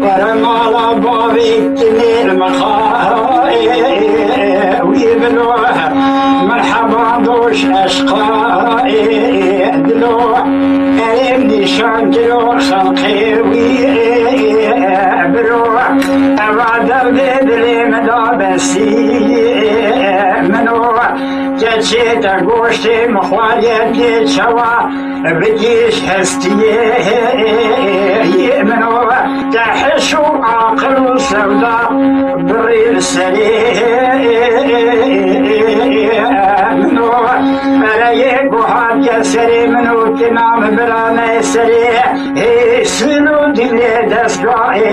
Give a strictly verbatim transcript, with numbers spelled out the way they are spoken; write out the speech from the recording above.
Were mala bavê tinêr mixayê wî bilo. Merheba doş eşqayê dilo. Erê nîşan kiro xelqê wî biro. Eva derdê dilê min da besî min o. Keçê te goştê min xwariyetê çawa bikîş hestiyê min o. Te hiş û aqil û sevda birî li serê min o. Ereyê guhatiye serê min û kinam birane serê hêsîl û dilê destgahê